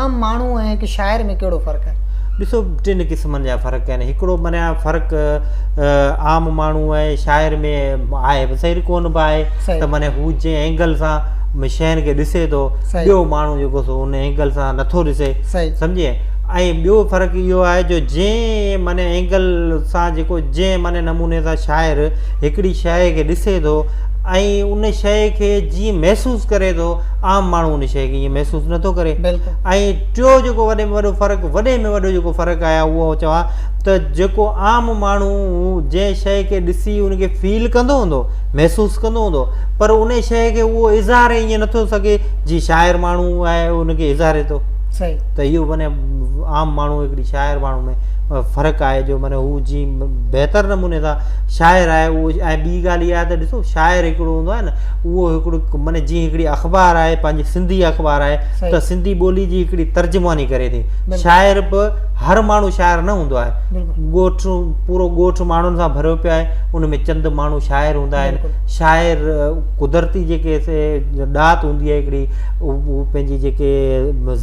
عام ماڻهو ۽ هڪ شاعر ۾ ڪهڙو فرق آهي؟ ڏسو ٽن قسمن جا فرق آهن هڪڙو معنيٰ فرق عام ماڻهو ۽ شاعر ۾ آهي به صحيح ڪونه به آهي ته معنيٰ هو جنهن اينگل سان شين کي ڏسي ٿو ٻيو ماڻهو جيڪو سو ان اينگل سان نٿو ڏسي سمجهي ۽ ٻيو فرق اهو آهي جو جنهن معنيٰ اينگل سان جيڪو جنهن معنيٰ نموني سان شاعر هڪڙي شيء کي ڏسي ٿو ۽ ان شيء کي جيئن محسوس ڪري ٿو عام ماڻهو ان شيء کي ائين محسوس نٿو ڪري ۽ ٽيو جيڪو وڏي ۾ وڏو فرق وڏي ۾ وڏو جيڪو فرق آهي اهو چوان ته جيڪو عام ماڻهو جنهن شيء کي ڏسي ان کي فيل ڪندو هوندو محسوس ڪندو هوندو پر ان شيء کي اهو اظهاري ائين نٿو سگهي جيئن شاعر ماڻهو آهي ان کي اظهاري ٿو ته اهو معني عام ماڻهو هڪڙي شاعر ماڻهو ۾ فرق آهي جو معني هو جي بهتر نموني سان شاعر آهي اهو ۽ ٻي ڳالهه اها آهي ته ڏسو شاعر هڪڙو هوندو آهي نه اهو هڪڙو معني جيئن هڪڙي اخبار آهي پنهنجي سنڌي اخبار آهي ته سنڌي ٻولي جي هڪڙي ترجماني ڪري ٿي شاعر به هر ماڻهو شاعر نه هوندو آهي ڳوٺ پورو ڳوٺ ماڻهن سان ڀريو پيو آهي ان ۾ چند ماڻهو شاعر هوندا آهن شاعر قدرتي جيڪي ڏات هوندي آهي هڪڙي هو پنهنجي جيڪي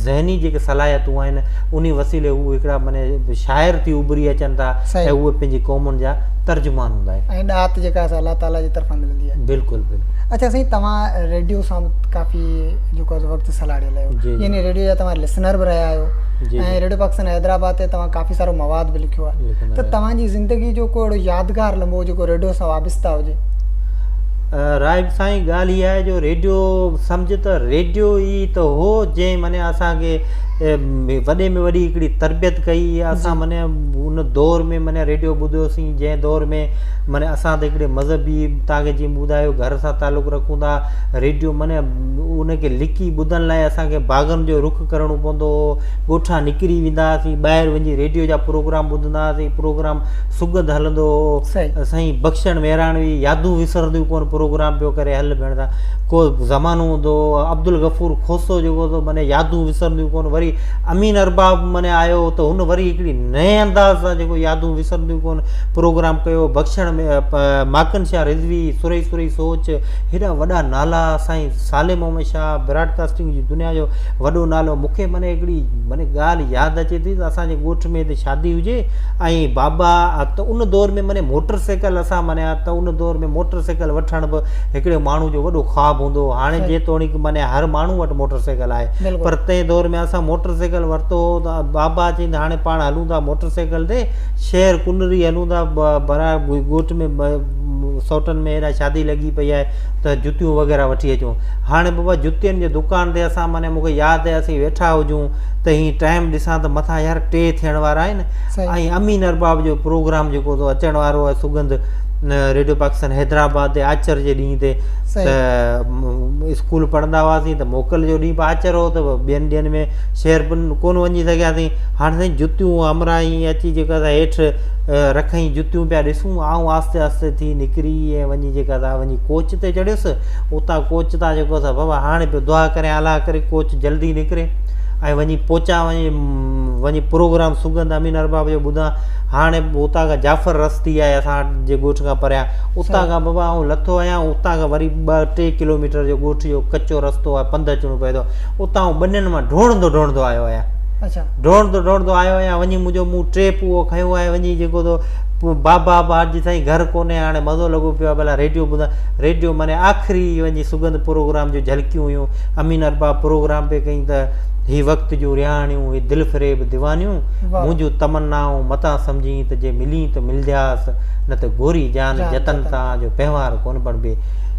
ذهني جيڪي صلاحيتون آهن انهي وسيلي هو هڪڙا معني شاعر ٿي اڀري اچن ٿا ۽ اهي پنهنجي قومن جا ترجمان هوندا آهن. ۽ ڏات جيڪا سا الله تعالي جي طرفان ملندي آهي. بلڪل بلڪل. اڇا سائين توهان ريڊيو سان به ڪافي جيڪو آهي وقت سلهاڙيل آهيو يعني ريڊيو جا توهان لسنر به رهيا آهيو ۽ ريڊيو پاڪستان حيدرآباد تي توهان ڪافي سارو مواد به لکيو آهي ته توهان جي زندگي جو ڪو اهڙو يادگار لمحو جيڪو ريڊيو سان وابسته هجي. راهب سائين ڳالهه اها آهي جو ريڊيو سمجهه ته ريڊيو ئي ته هو جنهن معني اسان کي وڏي ۾ وڏي هڪڙي تربيت ڪئي اسان معني ان دور ۾ معني ريڊيو ٻڌيوسين جنهن دور ۾ معني اسان ته هڪڙي مذهبي توهان کي جيئن ٻڌايو گهر سان تعلق رکون ٿا ريڊيو معني ان کي لڪي ٻڌڻ لاء اسان کي باغن جو رخ ڪرڻو پوندو هو ڳوٺان نڪري ويندا هئاسين ٻاهر وڃي ريڊيو جا پروگرام ٻڌندا هئاسين پروگرام سڳنڌ هلندو هو سائين بخشڻ مهراڻوي يادون وسرنديون ڪون پروگرام پيو ڪري هل ڀيڻ سان ڪو زمانو هوندو هو عبدالغفور کوسو جيڪو ته معني يادون وسرنديون ڪون وري امين ارباب معني آيو ته هن وري هڪڙي نئين انداز سان جيڪو يادون وسرنديون ڪون پروگرام ڪيو بخشڻ ماڪن شاهه رضوي سرهي سرهي سوچ هيڏا وڏا نالا سائين صالح محمد شاهه براڊ ڪاسٽنگ جي دنيا جو وڏو نالو مونکي معني هڪڙي معني ڳالهه ياد اچي ٿي ته اسان جي ڳوٺ ۾ هتي شادي هجي ۽ بابا ته ان دور ۾ معني موٽر سائيڪل اسان معني ته ان دور ۾ موٽر سائيڪل وٺڻ به هڪڙي ماڻهو جو وڏو خواب هوندو هو هاڻي جيتوڻيڪ معني هر ماڻهو وٽ موٽر سائيڪل آهي پر تنهن دور ۾ اسان موٽر سائيڪل ورتو هو ته بابا چئين ته هاڻي پاڻ هلون ٿا موٽر سائيڪل تي شهر ڪنري هلون ٿا برا ڳوٺ ۾ سوٽن ۾ هيڏا شادي لڳي پئي آهي ته جتيون وغيره وٺي اچون هاڻي بابا جتين جي دڪان تي اسان معني مونکي ياد آهي اسين ويٺا هجون ته هي ٽائيم ڏسان ته مٿان يار ٽي ٿيڻ وارا آهن ۽ امين ارباب جو پروگرام جيڪو ٿو اچڻ وارو آهي سڳنڌ ريڊيو پاڪستان حيدرآباد تي آچر جي ڏينهن تي ته اسڪول پڙهندا هئاسين ته موڪل جو ڏينهن به آچر هو ته ٻين ڏينهن ۾ شهر به ڪونه وڃي سگهياسين هاڻي سائين جتيون همراهه ائين اچي جيڪا سا هيٺ رکئين جتيون پيا ڏسون آئون آهستي آهستي ٿي نڪري ۽ وڃي جيڪا سا وڃي ڪوچ تي چڙهيس اتان ڪوچ تان جيڪو سا بابا هاڻي پيو دعا ڪريان الله ڪري ڪوچ جلدي نڪري ۽ وڃي پهچان وڃي وڃي پروگرام سڳنڌ امين ارباب جو ٻڌان هاڻي اتان کان جعفر رستي آهي اسان جي ڳوٺ کان پريان اتان کان بابا آئون لٿو آهيان اتان کان وري ٻه ٽي ڪلوميٽر جو ڳوٺ جو ڪچو رستو آهي پنڌ اچڻو پئي ٿو اتان آئون ٻنين مان ڊوڙندو ڊوڙندو آيو آهيان ڊوڙندو ڊوڙندو آيو آهيان وڃي منهنجو مون ٽيپ اهو کنيو آهي وڃي جيڪو تو بابا بابا جي سائين گهر ڪونهي هاڻي مزو لڳو پيو آهي ڀلا ريڊيو ٻڌان ريڊيو معني آخري وڃي سڳنڌ پروگرام جون جهلڪيون هيون امين ارباب پروگرام پئي ڪئين ته هي وقت جون رهاڻيون هي دل فريب ديوانيون منهنجون تمنائون متان سمجهين ته جي ملين ته ملدياس نه ته گوري جان جتن تان جو پهنوار ڪونه بڻبي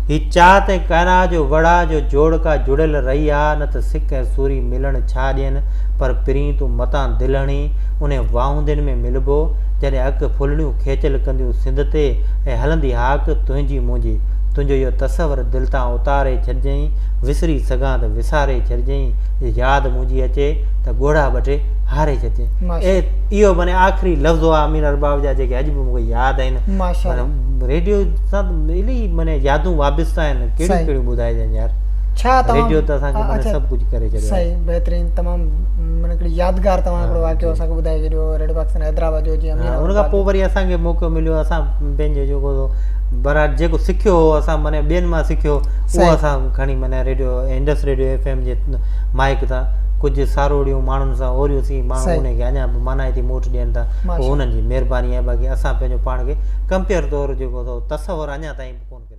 هي چاهت ۽ ڪائنات جو وڙا جو جوڙ ڪا جڙيل رهي آ نه ته سڪ ۽ سوري ملڻ ڇا ڏين پر پرين تون متان دل هڻين انهي واهوندين ۾ ملبو جڏهن اک ڦلڙيون کيچل ڪنديون سنڌ تي ۽ هلندي هاڪ تنهنجي منهنجي تنهنجو اهو تصور دل تان اتاري ڇڏجئين وسري سگهان ته وساري ڇڏجئين جي ياد منهنجي اچي ته ڳوڙها ٻه ٽي هاري ڇڏجئين اهو معني آخري لفظ هئا امين ارباب جا جيڪي اڄ به مون کي ياد آهن معني ريڊيو سان الائي معني يادون وابسته آهن ڪهڙيون ڪهڙيون ٻڌائجن يار ڇا توهان ريڊيو ته اسان کي معني سڀ ڪجهه ڪري ڇڏيو آهي. صحيح بهترين تمام معني هڪڙي يادگار توهان هڪڙو واقعو اسان کي ٻڌائي ڇڏيو ريڊيو پاڪستان حيدرآباد جو جيئن امين ان کان پوء وري اسان کي موقعو مليو اسان پنهنجو جيڪو برات جيڪو سکيو هو اسان معني ٻين مان سکيو اهو اسان کڻي معني radio Indus radio F M جي مائيڪ تان ڪجهه ساروڙيون ماڻهن سان اوريوسين، ماڻهو انهي کي اڃا به مانائتي موٽ ڏين ٿا، اهو انهن جي مهرباني آهي، باقي اسان پنهنجو پاڻ کي ڪمپيئر طور جيڪو اٿو تصور اڃا تائين به ڪونه ڪري.